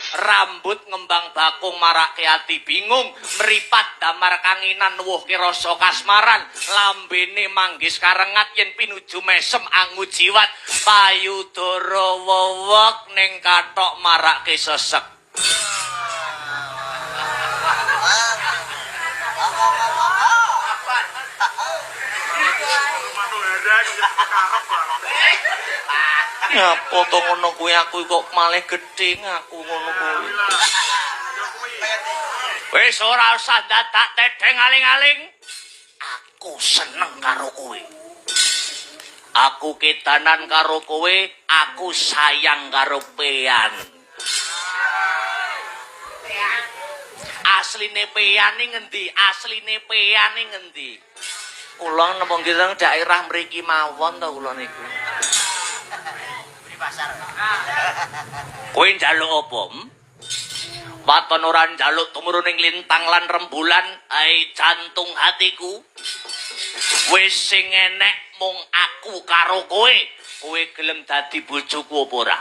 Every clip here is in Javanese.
Rambut ngembang bakung marake ati bingung, mripat damar kanginan nuwuhke rasa kasmaran, lambene manggis karengat yen pinuju mesem angu jiwat, payudara wewek ning kathok marake sesek. Ngapa to ngono kuwi aku kok malih gedhing aku ngono kuwi. Wis ora usah dadak tedheng aling-aling. Aku seneng karo kowe. Aku kedanan karo kowe, aku sayang karo pean. Asline pean iki ngendi? Asline pean iki ngendi? Kula napa nggih daerah mriki mawon to kula niku. Kowe njaluk apa? Waton ora njaluk tumurun ning lintang lan rembulan, ai jantung hatiku. Wis sing enek mung aku karo kowe. Kowe gelem dadi bojoku apa ora?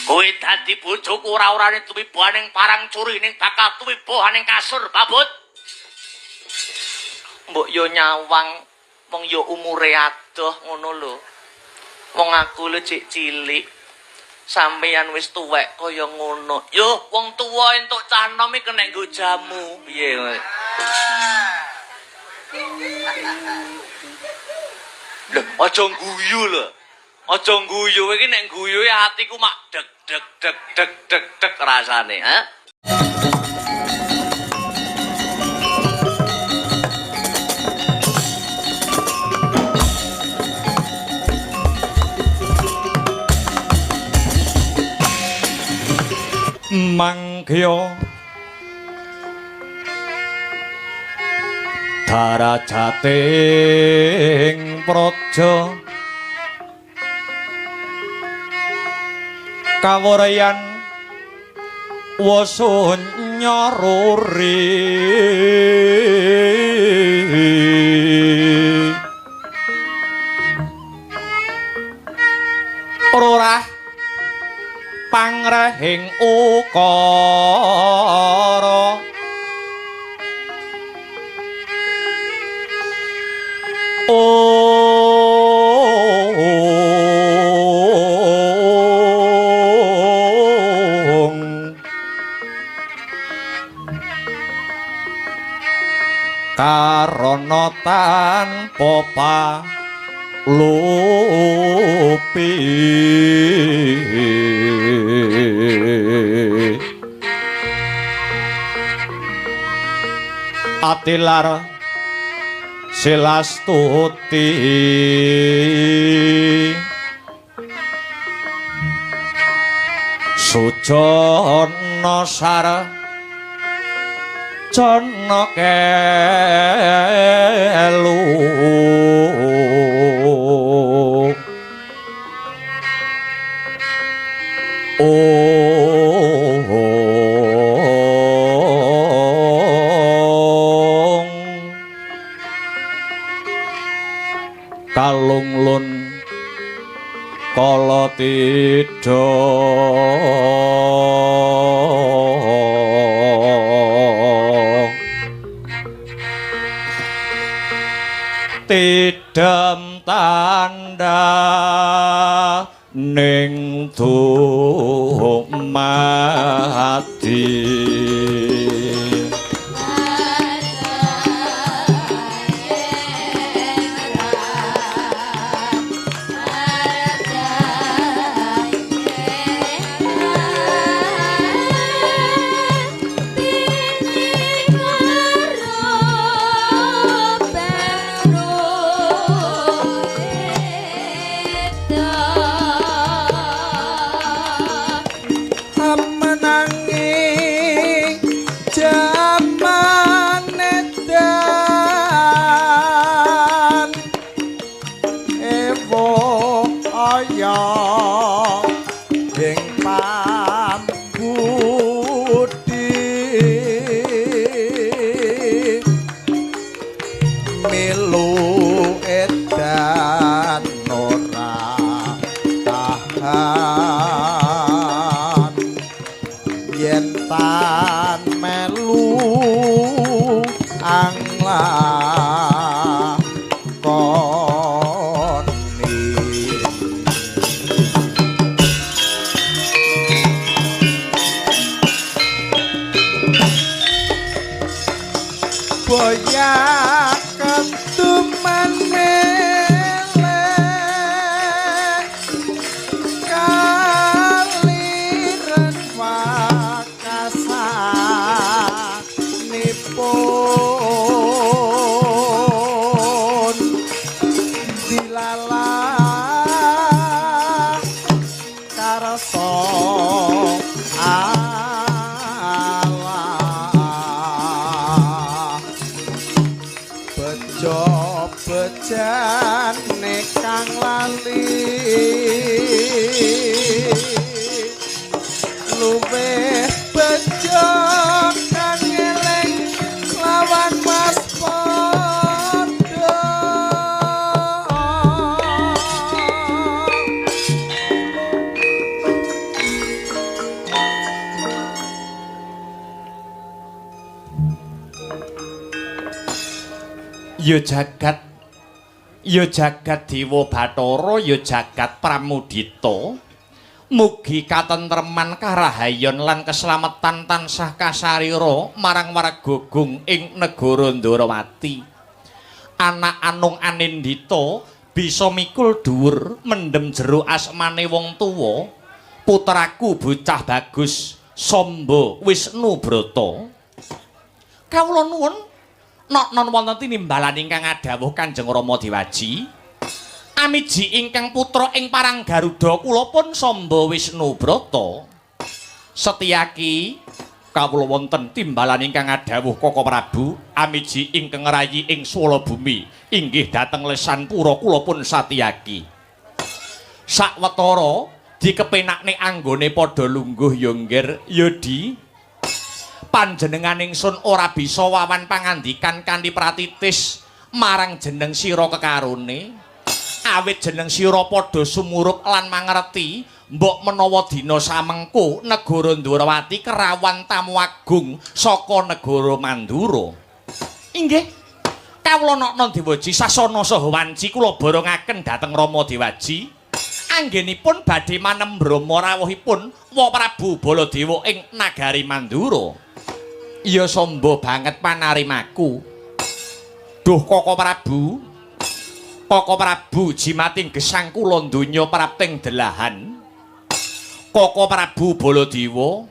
Kowe dadi bojoku ora-orane tumiba ning parang curi ning bakal tumiba ning kasur babut. Mbok yo nyawang wong yo umure adoh ngono lho. Wong aku lho cik cilik. Sampeyan wis tuwek kaya ngono. Yo wong tuwa entuk cah nom iki kena nggo jamu. Piye kowe? Lho, aja guyu lho. Aja guyu iki nek guyu atiku mak deg deg deg deg deg deg rasane, ha? Mangkya darajating praja kawurayan wasunya ruri rurah pangrehing ukara ong karana tanpa palupi atilar silastuti sujana sara jana kelu ong kalunglun kala tidha tidem tanda ning dumadi. Menanging Yen tan melu anglakoni boyak keduman melek kaliren wakasanipun dilalah karsa Allah bejo bejane kang lali luwih bejo kang eling lawan waspada. Ya jagat, ya jagat Dewa Bathara, ya jagat Pramudita. Mugi katentreman karahayon lan keslametan tansah kasarira marang warga gung ing negara Ndorowati. Anak anung anindita bisa mikul dhuwur mendem jero asmane wong tuwa. Putraku bocah bagus Samba Wisnu Brata. Kawula nuwun nok-non wonten tinimbalan ingkang adhawuh Kanjeng Rama Dewaji. Amiji ingkang putra ing parang Garuda kula pun Samba Wisnu Brata. Setyaki kawula wonten timbalan ingkang adhawuh Koko Prabu amiji ingkang ngrayi ing swala bumi inggih dhateng lesan pura kula pun Satyaki. Sawetara dikepenakne anggone padha lungguh ya nggir ya di panjenengan ingsun ora bisa wawan pangandikan kanthi pratitis marang jeneng sira kekarone. Awit jeneng sira padha sumurup lan mangerti mbok menawa dina samengko negara Ndwarawati kerawan tamu agung saka negara Mandura. Inggih. Kawula nokna Dewaji sasana saha wanci kula borongaken dhateng Rama Dewaji. Anggenipun badhe manembrama rawuhipun Wa Prabu Baladewa ing nagari Mandura. Ya samba banget panarimaku. Duh Koko Prabu. Koko Prabu jimating gesang kula donya prapting delahan. Koko Prabu Baladewa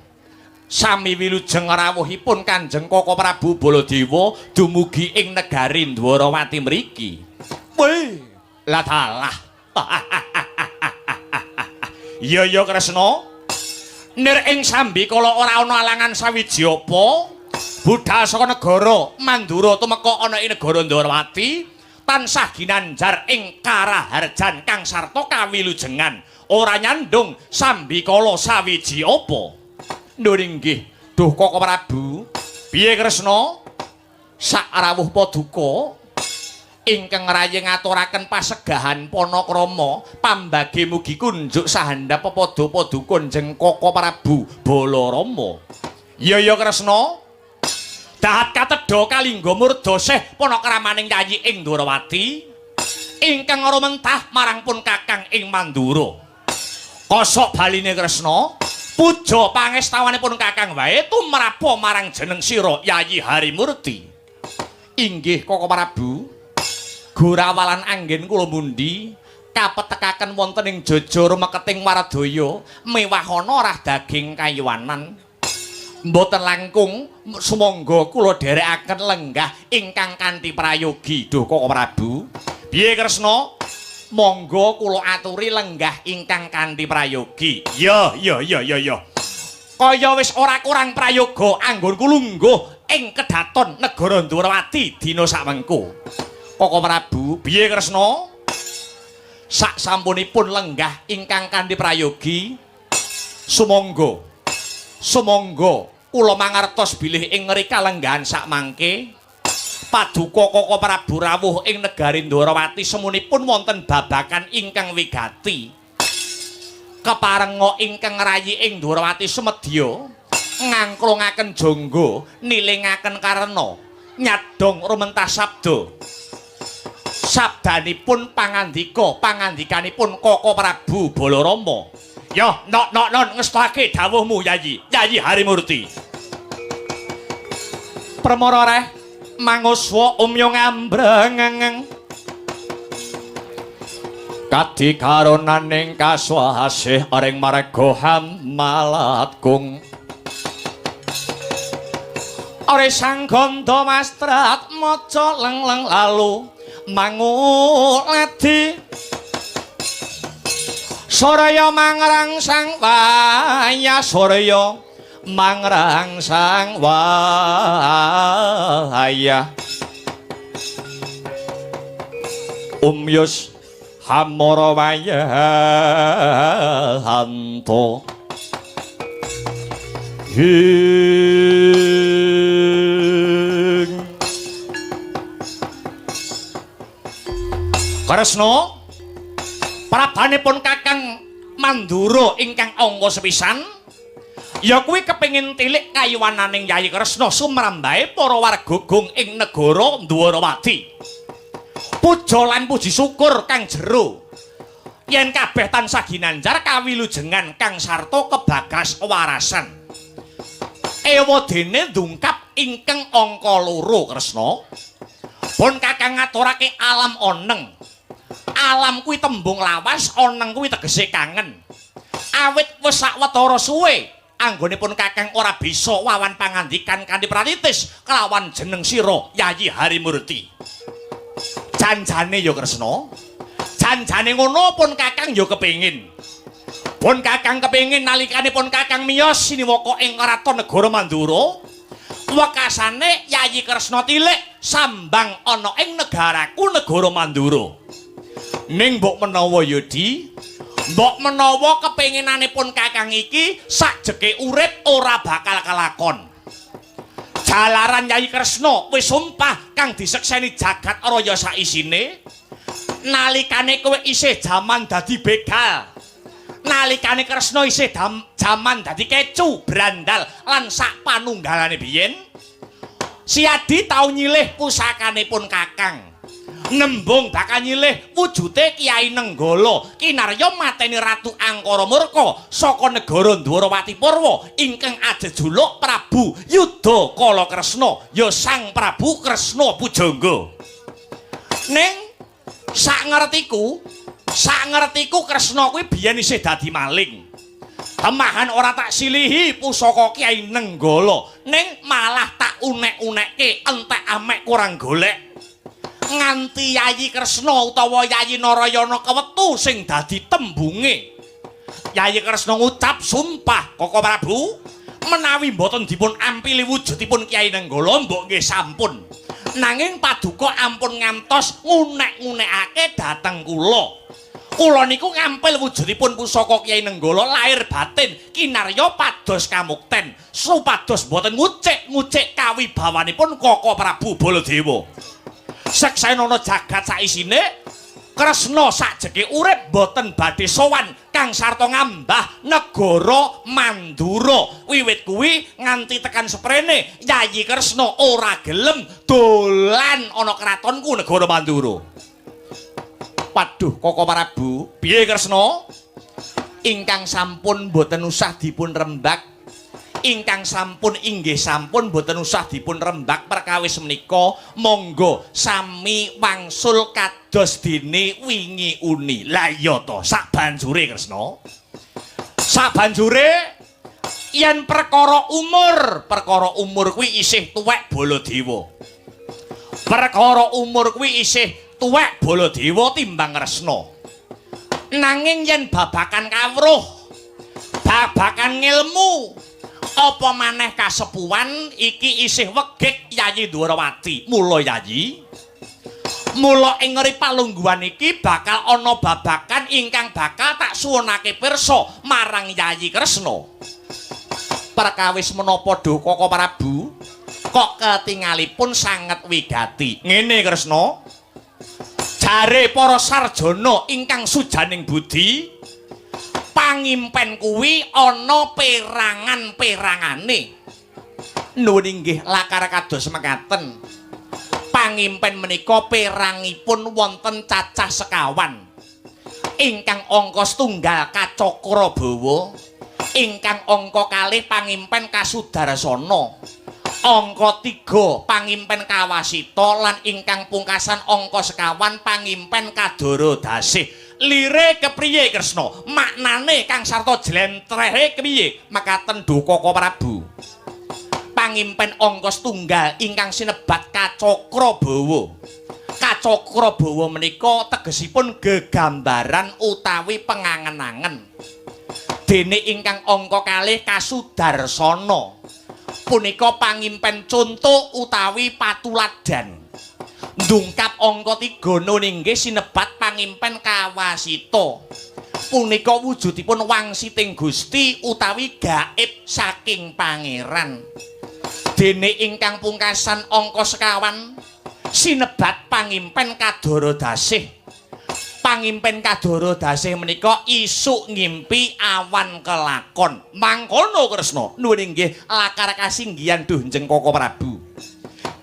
sami wilujeng rawuhipun Kanjeng Koko Prabu Baladewa dumugi ing negari Ndwarawati mriki. Weh, lah dalah. Ya ya Kresna. Nir ing sambikala ora ana alangan sawiji apa, budhal saka negara Mandura tumeka ana ing negara Ndwarawati tansah ginanjar ing karaharjan kang sarta kawilujengan ora nyandung sambikala sawiji apa. Ndhur inggih duh Koko Prabu. Piye Kresna? Sak rawuh paduka ingkang rayi ngaturaken pasegahan panakrama pambage mugi kunjuk sahandap pepadha paduka Kanjeng Koko Prabu Balarama. Ya ya Kresna. Dahat katedha kalingga murda sih panakramaning yayi ing Ndwarawati ingkang rumentah marang pun kakang ing Mandura. Kosok baline Kresna, puja pangestawanipun kakang wae tumrapa marang jeneng sira Yayi Harimurti. Inggih Koko Prabu. Gorawalan anggen kula mundi kapetekaken wonten ing jaja rumeketing waradaya mewahana rah daging kayuwanan. Mboten langkung sumangga kula dherekaken lenggah ingkang kanthi prayogi duh Koko Prabu. Piye Kresna? Monggo kula aturi lenggah ingkang kanthi prayogi. Ya ya ya ya ya. Kaya wis ora kurang prayoga anggonku lungguh ing kedaton negara Ndwarawati dina samengko. Koko Prabu, piye Kresna? Sak sampunipun lenggah ingkang kanthi prayogi sumangga sumangga kula mangertos bilih ing ngrika lenggahan sakmangke paduka Koko Prabu rawuh ing negari Ndwarawati semunipun wonten babakan ingkang wigati. Keparenga ingkang ngrayi ing Ndwarawati semedya Ngangklungaken jangga, nilingaken karna, nyadong rumentah sabda. Sabdanipun pangandika, pangandikanipun Koko Prabu Balarama. Ya, nok nok non ngestake dawuhmu Yayi, Yayi Harimurti. Permara reh manguswa umyo ngambrengeng. Kadi karonaning kaswasih ring marga hamalatgung. Ore sang gandha mastrat maca leng-leng lalu manguladi. Surya mangrangsang waya, surya mangrangsang waya. Umyus hamara wayahanto. Hing. Kresna, prabanipun Kakang Mandura ingkang angka sepisan ya kuwi kepengin tilik kayuwananing Yayi Kresna sumrambahe para warga gung ing negara Dwarawati. Puja lan puji syukur kang jero yen kabeh tansah ginanjar kawilujengan kang sarta kebagas warasan. Ewadene ndungkap ingkang angka 2 Kresna. Pun Kakang ngaturake alam oneng. Alam kuwi tembung lawas, oneng kuwi tegese kangen. Awit wis sawetara suwe anggonipun Kakang ora bisa wawan pangandikan kanthi pratitis kelawan jeneng sira Yayi Harimurti. Janjane ya Kresna, janjane ngono pun Kakang ya kepengin. Pun Kakang kepengin nalikane pun Kakang miyos siniwaka ing kraton negara Mandura, wekasane Yayi Kresna tilik sambang ana ing negaraku negara Mandura. Ning mbok menawa ya Di, mbok menawa kepenginanipun Kakang iki sakjeke urip ora bakal kelakon. Jalaran Yayi Kresna wis sumpah kang disekseni jagat raya saisine, nalikane kowe isih jaman dadi begal, nalikane Kresna isih jaman dadi kecu, brandal lan sak panunggalane biyen, Siadi tau nyilih pusakanipun Kakang. Nembung bakal nyilih wujute Kyai Nenggala kinarya mateni Ratu Angkara Murka saka negara Dwarawati Purwa ingkang ajejuluk Prabu Yuda Kala Kresna, ya Sang Prabu Kresna Pujangga. Ning sak ngertiku Kresna kuwi biyen isih dadi maling. Temahan ora tak silihi pusaka Kyai Nenggala, ning malah tak unek-unekke entek amek kurang golek. Nganti Yayi Kresna utawa Yayi Narayana kewetu sing dadi tembunge. Yayi Kresna ngucap sumpah, Koko Prabu, menawi mboten dipun ampili wujudipun Kyai Nenggala mbok nggih sampun. Nanging paduka ampun ngantos ngunek-ngunekake dhateng kula. Kula niku ngampil wujudipun pusaka Kyai Nenggala lahir batin kinarya pados kamukten supados mboten ngucik-ngucik kawibawanipun Koko Prabu Baladewa. Seksenana jagat saisine Kresna sakjeke urip mboten badhe sowan kang sarta ngambah negara Mandura. Wiwit kuwi nganti tekan seprene Yayi Kresna ora gelem dolan ana kratonku negara Mandura. Waduh Koko Prabu, piye Kresna? Ingkang sampun mboten usah dipun rembak, ingkang sampun inggih sampun mboten usah dipun rembak perkawis menika, monggo sami wangsul kados dene wingi uni. Lah iya to, sak banjure Kresna. Sak banjure yen perkara umur kuwi isih tuwek Baladewa. Perkara umur kuwi isih tuwek Baladewa timbang Kresna. Nanging yen babakan kawruh, babakan ngilmu, apa maneh kasepuhan iki isih wegik Yayi Dwarawati. Mula Yayi, mula ing ngeri palungguhan iki bakal ana babakan ingkang bakal tak suwunake pirsa marang Yayi Kresna. Perkawis menapa duh Koko Prabu kok ketingalipun sanget wigati. Ngene Kresna, jare para sarjana ingkang sujaning budi, Pangimpen kuwi ana perangan-perangane. Nuwun inggih lakar kados mekaten. Pangimpen menika perangipun wonten cacah sekawan. Ingkang angka setunggal Kacakra Bawa, ingkang angka kalih pangimpen Kasudarsana, angka 3 pangimpen Kawasita lan ingkang pungkasan angka sekawan pangimpen Kadara Dasih. Lire kepriye Kresna? Maknane kang sarta jlentrehe kepriye? Mekaten Dukaka Prabu. Pangimpen angka setunggal ingkang sinebat Kacakra Bawa. Kacakra Bawa menika tegesipun gegambaran utawi pengangen-angen. Dene ingkang angka kalih Kasudarsana punika pangimpen conto utawi patuladan. Ndungkap angka 3 nuningge sinebat pangimpen Kawasita. Punika wujudipun wangsiting Gusti utawi gaib saking pangeran. Dene ingkang pungkasan angka sekawan sinebat pangimpen Kadara Dasih. Pangimpen Kadara Dasih menika isuk ngimpi awan kelakon. Mangkono Kresna. Nuwun inggih lakar kasinggihan duh Njeng Koko Prabu.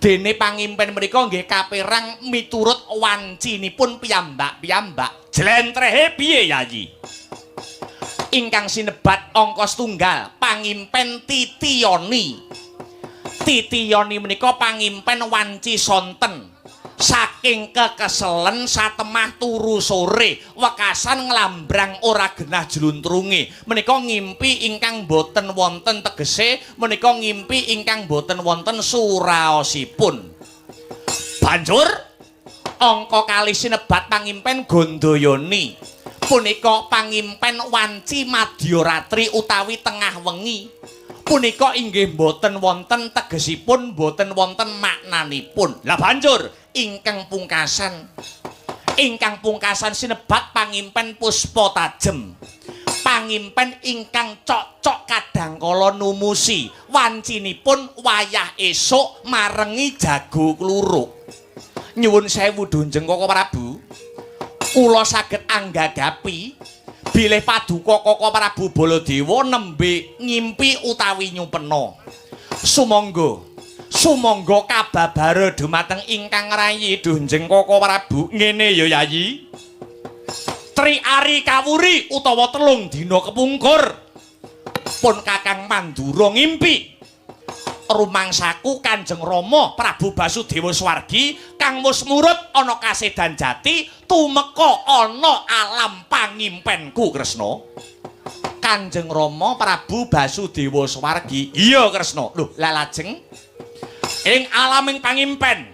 Dene pangimpen menika nggih kaperang miturut wancinipun piyambak-piyambak. Jlentrehe piye Yayi? Ingkang sinebat angka setunggal pangimpen Titiyoni. Titiyoni menika pangimpen wanci sonten. Saking kekeselen satemah turu sore wekasan nglambrang ora genah jluntrunge. Menika ngimpi ingkang boten wonten tegese, menika ngimpi ingkang boten wonten suraosipun. Banjur angka kalih sinebat pangimpen Gondoyoni. Punika pangimpen wanci madyaratri utawi tengah wengi. Punika inggih boten wonten tegesipun, boten wonten maknanipun. Lah banjur ingkang pungkasan, ingkang pungkasan sinebat pangimpen Puspa Tajem. Pangimpen ingkang cocok kadangkala numusi wancinipun wayah esuk marengi jago kluruk. Nyuwun sewu Dunjeng Koko Prabu, kula saged anggagapi bilih paduka Koko Prabu Baladewa nembe ngimpi utawi nyupena. Sumangga, sumangga kababara dumateng ingkang rayi Dunjeng Koko Prabu. Ngene ya Yayi, Tri ari kawuri utawa 3 dina kepungkur pun Kakang Mandura ngimpi rumangsaku Kanjeng Rama Prabu Basudewa Swargi kang wis murut ana kasedan jati tumeka ana alam pangimpenku Kresna. Kanjeng Rama Prabu Basudewa Swargi. Iya Kresna. Lho, lah lajeng ing alaming pangimpen,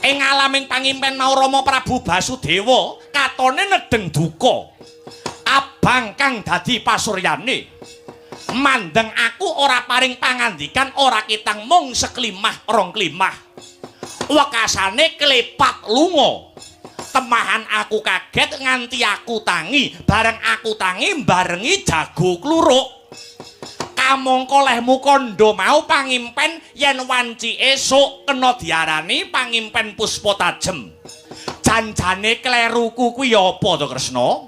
ing alaming pangimpen mau Rama Prabu Basudewa katone nedeng duka abang kang dadi pasuryane. Mandeng aku ora paring pangandikan, ora kitang mung seklimah rong klimah. Wekasane klepat lunga. Temahan aku kaget nganti aku tangi, bareng aku tangi barengi jago kluruk. Kamangka lehmu kandha mau pangimpen yen wanci esuk kena diarani pangimpen Puspa Tajem. Janjane kleruku kuwi apa to Kresna?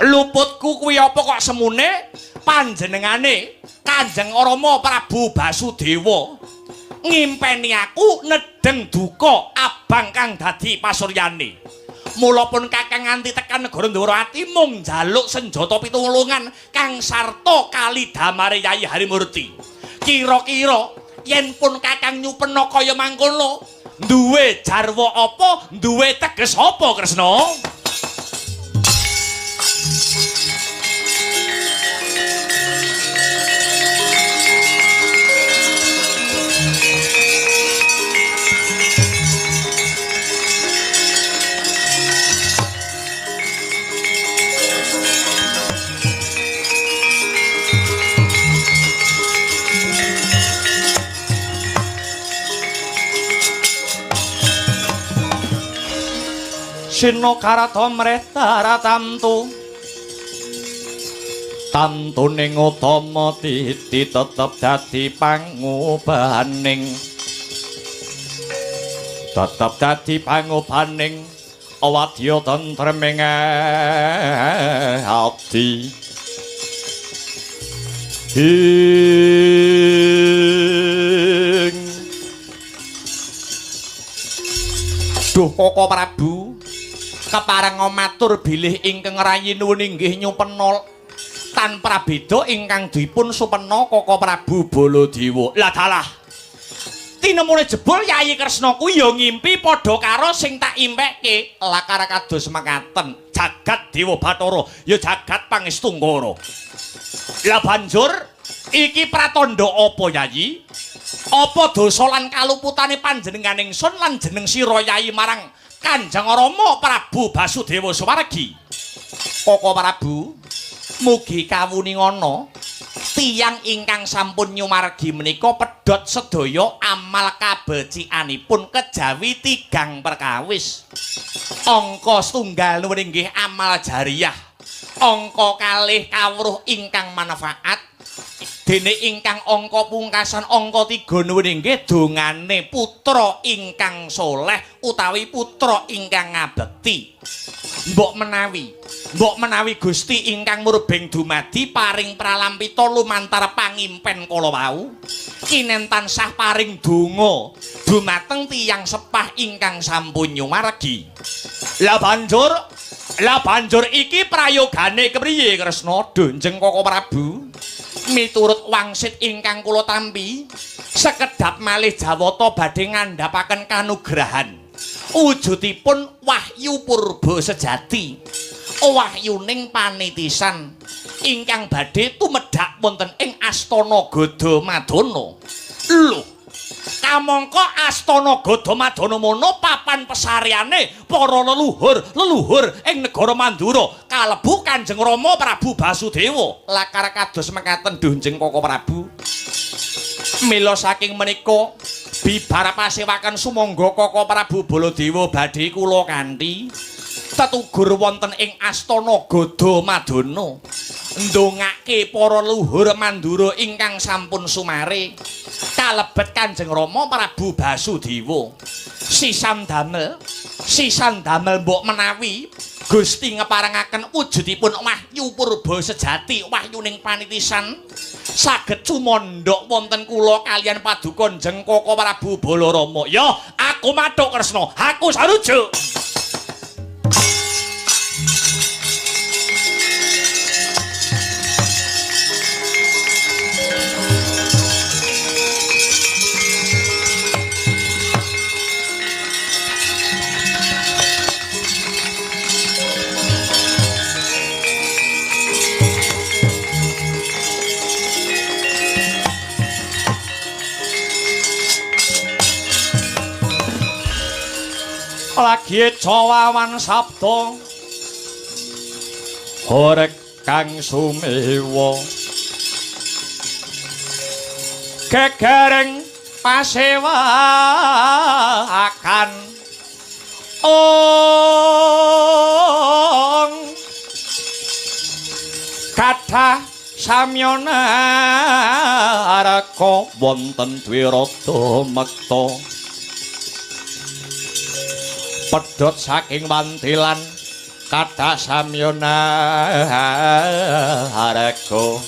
Luputku kuwi apa kok semune? Panjenengane Kanjeng Rama Prabu Basudewa ngimpeni aku nedeng duka abang kang dadi pasuryane. Mula pun Kakang nganti tekan negara Ndorowati mung njaluk senjata pitulungan kang sarta kali damare Yayi Harimurti. Kira-kira yen pun Kakang nyupena kaya mangkono, duwe jarwa apa, duwe teges apa Kresna? Sina karata mreh taratamtu tantuning utama titi tetep dadi pangubaning, tetep dadi pangubaning wadya tentreming ati. Ing Duh Koko Prabu kepareng matur bilih ingkang rayi nuwun inggih nyupena tan prabeda ingkang dipun supena Koko Prabu Baladewa. Lah dalah tinemune jebul Yayi Kresna kuwi ya ngimpi padha karo sing tak impekke. Lakar kados mekaten jagat Dewa Bathara ya jagat Pangestungkara. Lah banjur iki pratandha apa Yayi? Apa dosa lan kaluputane panjenengan ingsun lan jeneng sira Yayi marang Kanjeng Rama Prabu Basudewa Suwargi? Koko Prabu, mugi kawuningana tiyang ingkang sampun nyumargi menika pedhot sedaya amal kabecikanipun kejawi tigang perkawis. Angka setunggal nuwun inggih amal jariyah, angka kalih kawruh ingkang manfaat, dene ingkang angka pungkasan angka 3 nuwun inggih dongane putra ingkang soleh utawi putra ingkang ngabekti. Mbok menawi Gusti ingkang murbeng dumadi paring pralampita lumantar pangimpen kala wau, kinen tansah paring donga dumateng tiyang sepah ingkang sampun nyumargi. Lah banjur iki prayogane kepriye Kresna? Donjeng Koko Prabu, miturut wangsit ingkang kula tampi, sekedhap malih Jawata badhe ngandhapaken kanugrahan wujudipun wahyu purba sejati, wahyuning panitisan ingkang badhe tumedhak wonten ing astana Gadamadana. Lho, kamangka astana Gadamadana mono papan pesareane para leluhur ing negara Mandura kalebu Kanjeng Rama Prabu Basudewa. Lakar kados mekaten Donjeng Koko Prabu. Mila saking menika bibar pasewakan sumangga Koko Prabu Baladewa badhe kula kanthi tetugur wonten ing astana Gadamadana ndongake para leluhur Mandura ingkang sampun sumare kalebet Kanjeng Rama Prabu Basudewa. Sisan damel mbok menawi Gusti ngeparengaken wujudipun wahyu purba sejati, wahyuning panitisan saged cumandhak wonten kula kaliyan paduka Njeng Koko Prabu Balarama. Ya, aku mathuk Kresna, aku sarujuk. Lagi cawawan sabda horeg kang sumewa gegereng pasewakan ong kathah samyana araka wonten dwirada mekta pedhot saking wantilan kathah samyana araka.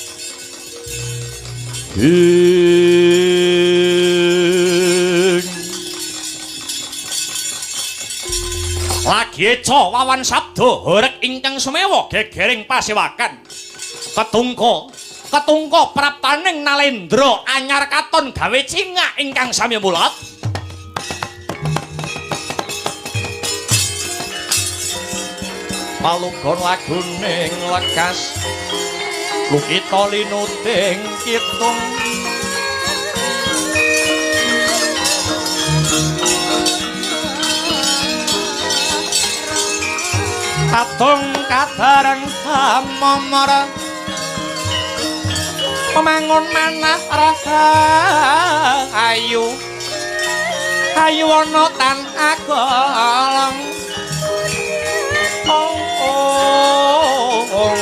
Lagi eca wawan sabda horeg ingkang sumewa gegering pasewakan ketungka praptaning nalendra anyar katon gawe cingak ingkang sami mulat. Palugon laguning lekas lukita linuting kitung katung kabareng hamamara memangun manah rasa ayu ayu ana tan agolong. Oh, oh, oh.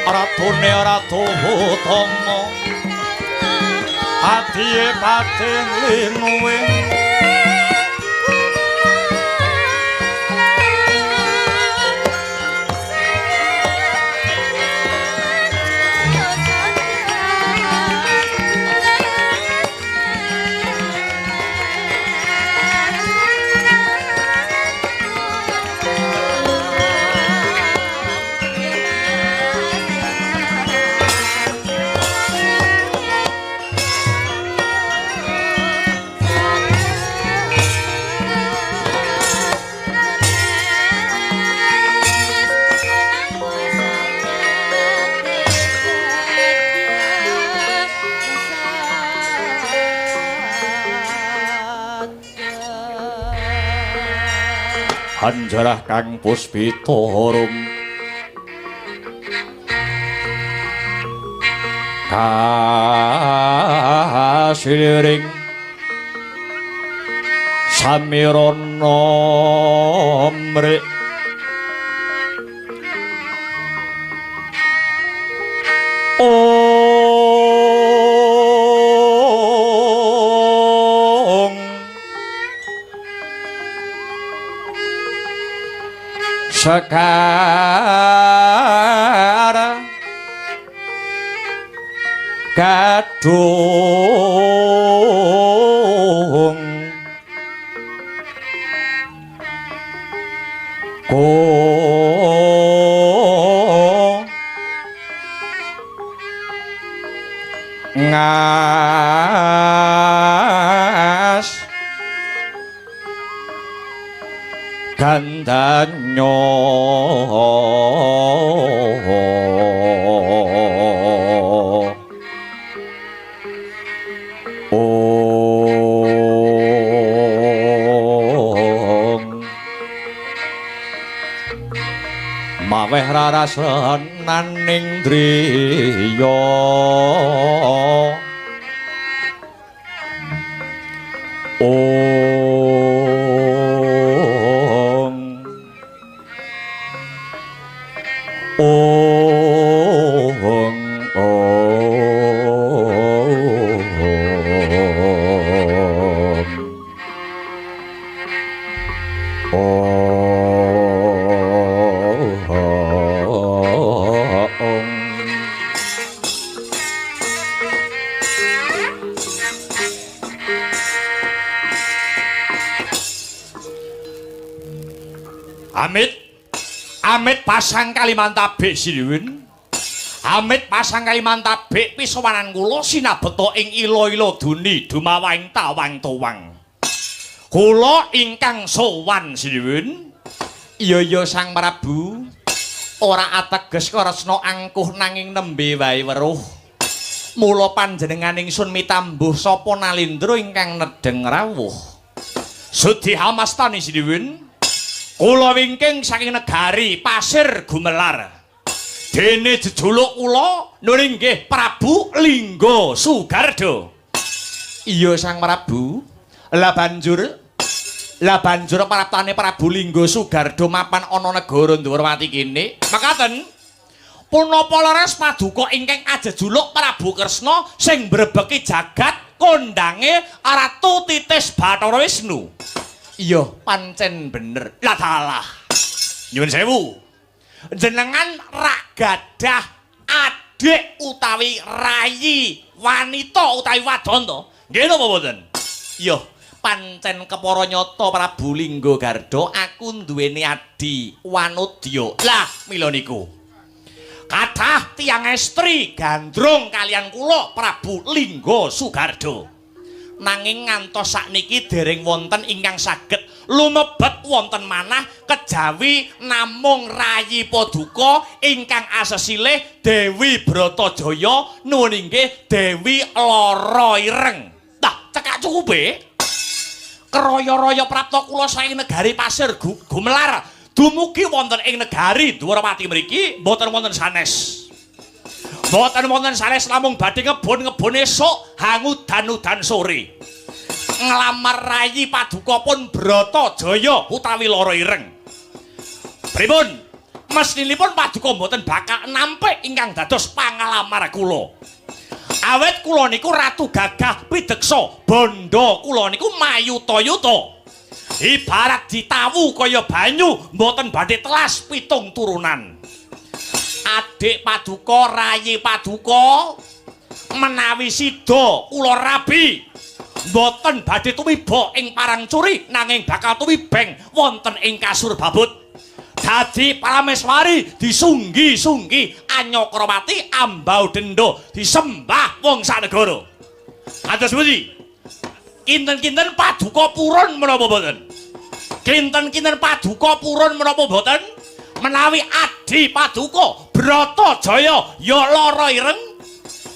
Ratune Ratu Utama Adiye pating linuwe Anjarah kang puspita rum kasiliring samirana mrik Sekar gadung ko ngas gandanyo ong maweh rarasaning driya Amit pasang Kalimantabik sinuwun. Amit pasang Kalimantabik pisowanan kula sinabeta ing ila-ila duni dumawahing tawang tuwang. Kula ingkang sowan sinuwun. Iya iya Sang Prabu. Ora ateges Kresna angkuh nanging nembe wae weruh. Mula panjenengan ingsun mitambuh sapa Nalindra ingkang nedheng rawuh. Sudi hamastani sinuwun. Kula wingking saking negari Pasir Gumelar. Dene jejuluk kula nun inggih Prabu Lingga Sugarda. Iya Sang Prabu. Lah banjur praptane Prabu Lingga Sugarda mapan ana negara Ndhuwurwati kene. Mekaten. Punapa leres paduka ingkang ajejuluk Prabu Kresna sing mbrebeki jagat kondange Ratu Titis Bathara Wisnu. Iya, pancen bener. Lah dalah. Nyuwun sewu. Jenengan rak gadah adik utawi rayi wanita utawi wadon to? Nggih napa mboten? Iya, pancen kepara nyata Prabu Lingga Garda aku nduweni adi Wanodya. Lah, mila niku. Kathah tiyang estri gandrung kaliyan kula Prabu Lingga Sugarda. Nanging ngantos sakniki dereng wonten ingkang saged lumebet wonten manah kejawi namung rayi paduka ingkang asesilih Dewi Bratajaya nuwun inggih Dewi Lara Ireng. Tah cekak cukupe. Kraya-raya prapta kula saking negari Pasir Gumelar dumugi wonten ing negari Dwarawati mriki mboten wonten sanes. Mboten wonten sanes namung badhe ngebon-ngebon esuk hangudan-udan sore. Nglamar rayi paduka pun Bratajaya utawi Lara Ireng. Pripun? Mestinipun paduka mboten bakal nampik ingkang dados pangalamar kula. Awit kula niku ratu gagah pideksa, bondo kula niku mayuta-yuta. Ibarat ditawu kaya banyu, mboten badhe telas pitung turunan. Adik paduka, rayi paduka, menawi sida kula rabi mboten badhe tumiba ing parang curi nanging bakal tumibeng wonten ing kasur babut. Dadi Parameswari disunggi-sunggi Anyakrawati ambau denda disembah wong sanegara. Kados pundi? Kinten-kinten paduka purun menapa mboten? Kinten-kinten paduka purun menapa mboten? Menawi adi paduka Bratajaya ya lara ireng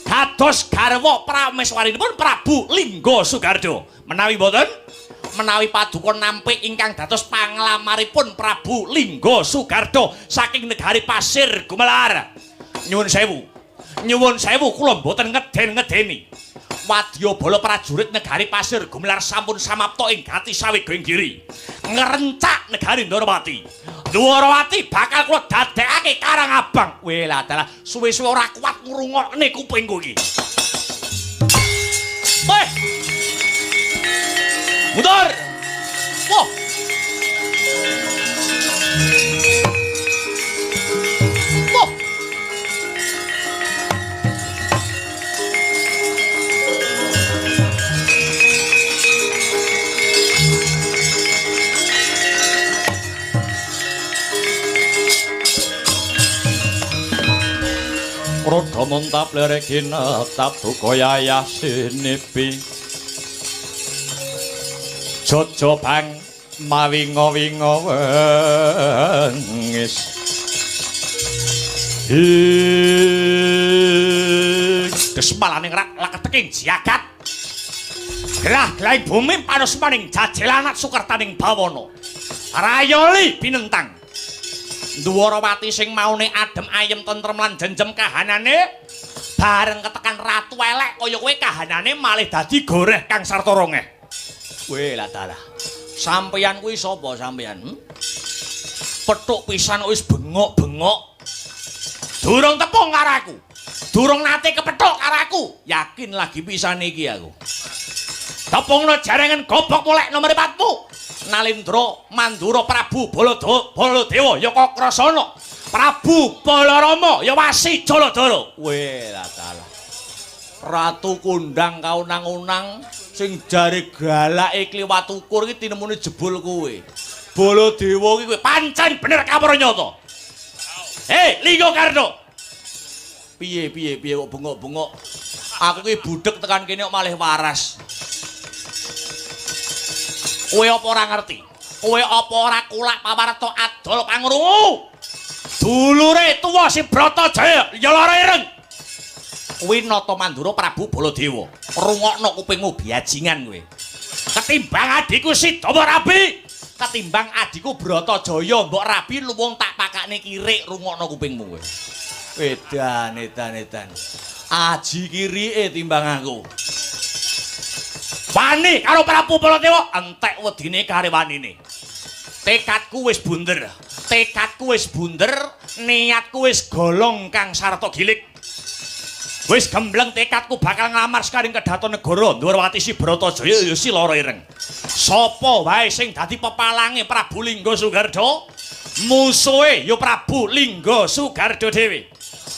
dados garwa prameswarinipun Prabu Lingga Sugarda. Menawi mboten, menawi paduka nampik ingkang dados panglamaripun Prabu Lingga Sugarda saking negari Pasir Gumelar. Nyuwun sewu. Nyuwun sewu kula mboten ngeden-ngedeni. Wadyabala prajurit negari Pasir Gumelar sampun samapta ing gati sawiga ing giri. Ngrencak negari Ndorowati. Ndorowati bakal kula dadekake Karang Abang. Weh lah dalah suwe-suwe ora kuat ngrungokne kupingku iki. Weh. Mundur. Wah. Wah. Roda montap lerek ginetap duka yayah sinipi. Jojo bang mawinga-winga wengis. Ing desmalane rak laketeking jagat. Gerah-gerahing bumi panusmaning jajelanat sukertaning bawana. Rayoli binentang. Ndwarawati sing maune adem ayem tentrem lan jenjem kahanane bareng ketekan ratu elek kaya kowe kahanane malih dadi goreh kang sarta rongeh. Weh lah dalah. Sampeyan kuwi sapa sampeyan? Petuk pisan wis bengok-bengok. Durung tepung karo aku. Durung nate kepethuk karo aku. Yakin lagi pisan iki aku. Tepungno jarengan gobok molek nomor 4mu. Nalindra Mandura Prabu Baladewa ya Kakrasana, Prabu Balarama ya Wasi Jaladara. Weh lah dalah. Ratu kondang kaunang-unang sing jare galake kliwat ukur iki tinemune jebul kowe. Baladewa iki kowe pancen bener kawruh nyata. Hei, Lingga Karna. Piye piye piye kok bengok-bengok. Aku ki budhek tekan kene kok malih waras. Kowe apa ora ngerti? Kowe apa ora kulak pawarta adol pangrungu? Dulure tuwa si Bratajaya ya lara ireng. Kuwi Nata Mandura Prabu Baladewa. Rungokno kupingmu biajingan kowe. Ketimbang adhiku Sidawa rabi, ketimbang adhiku Bratajaya mbok rabi luwung tak pakakne kirik, rungokno kupingmu kowe. Edan edan edan. Aji kirike timbang aku. Wani karo Prabu Baladewa entek wedine karo wanine. Tekadku wis bunder, tekadku wis bunder, niatku wis golong kang sarta gilik. Wis gembleng tekadku bakal nglamar sekaring kedaton negara Ndwarawati si Bratajaya ya si lara ireng. Sapa wae sing dadi pepalange Prabu Lingga Sugarda? Musuhe ya Prabu Lingga Sugarda dhewe.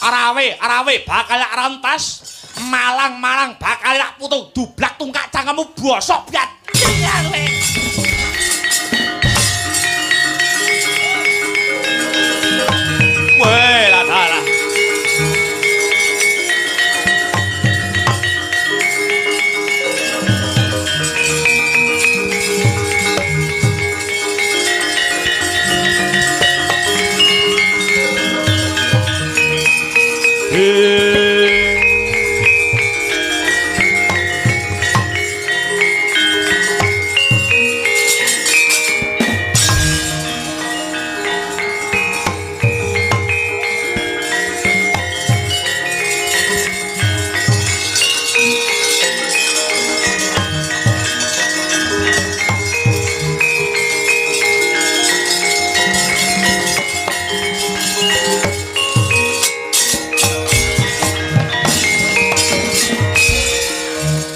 Arawe-arawe bakal rantas. Malang-malang bakal lak putung dublak tungkak cangkemmu bosok biat. Weh lah dalah.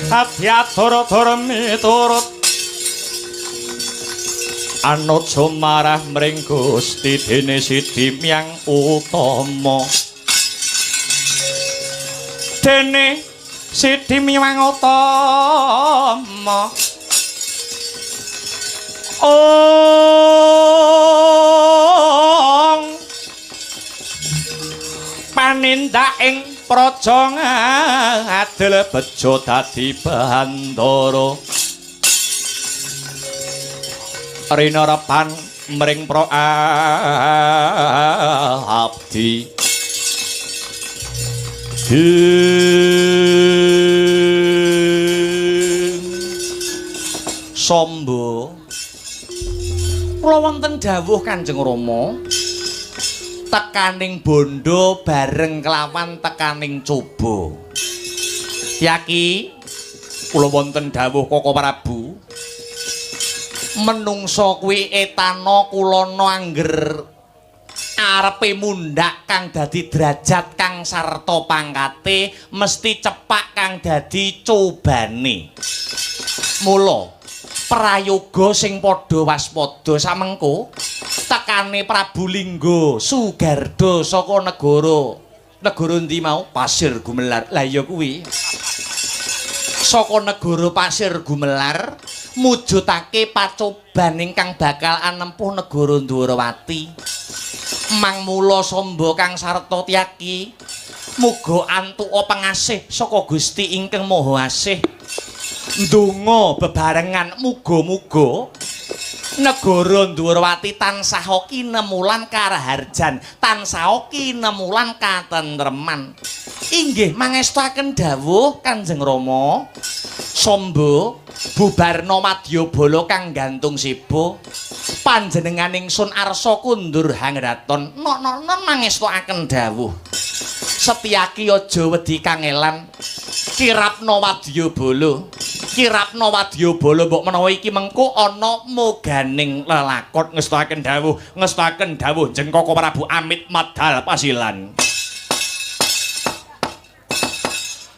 Abyatur miturut anut sumarah mring Gusti dene Sidi Myang Utama. Dene Sidi Myang Utama ong panindak ing praja ngadil bejo dadi bandara rinarepan mring pra abdi. Sombo kula wonten dawuh Kanjeng Rama tekaning bondo bareng kelawan tekaning coba. Yaki kula wonten dawuh Koko Prabu, menungsa kuwi etana kulana angger arepe mundhak kang dadi derajat kang sarta pangkate mesti cepak kang dadi cobane. Mula prayoga sing padha waspada samengko tekane Prabu Lingga Sugarda saka negara negara endi mau? Pasir Gumelar. Lah iya kuwi saka negara Pasir Gumelar mujudake pacoban ingkang bakal anempuh negara Ndwarawati. Mang mula samba kang sarta tiyaki muga antuka pengasih saka Gusti ingkang Maha Asih. Ndonga bebarengan muga-muga negara Ndwarawati tansah kinemulan karaharjan, tansah kinemulan katentreman. Inggih mangestuaken dawuh Kanjeng Rama. Samba bubarna madyabala kang gantung siba, panjenengan ingsun arsa kundur hangraton. Nok-nok mangestuaken dawuh. Setyaki aja wedi kangelan, kirapna wadyabala. Kirapna wadyabala mbok menawa iki mengko ana moganing lelakon. Ngestuaken dawuh, ngestuaken dawuh Jeng Koko Prabu amit madal pasilan.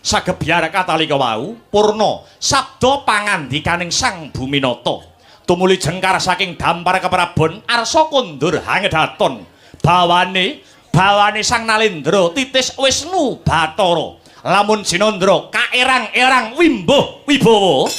Sagebyar katalika wau purna sabda pangandikaning Sang Buminata. Tumuli jengkar saking dampar keprabon arsa kundur hangedaton. Bawane bawane Sang Nalendra titis Wisnu Bathara. Lamun Jinandra kaerang-erang wimbuh wibawa.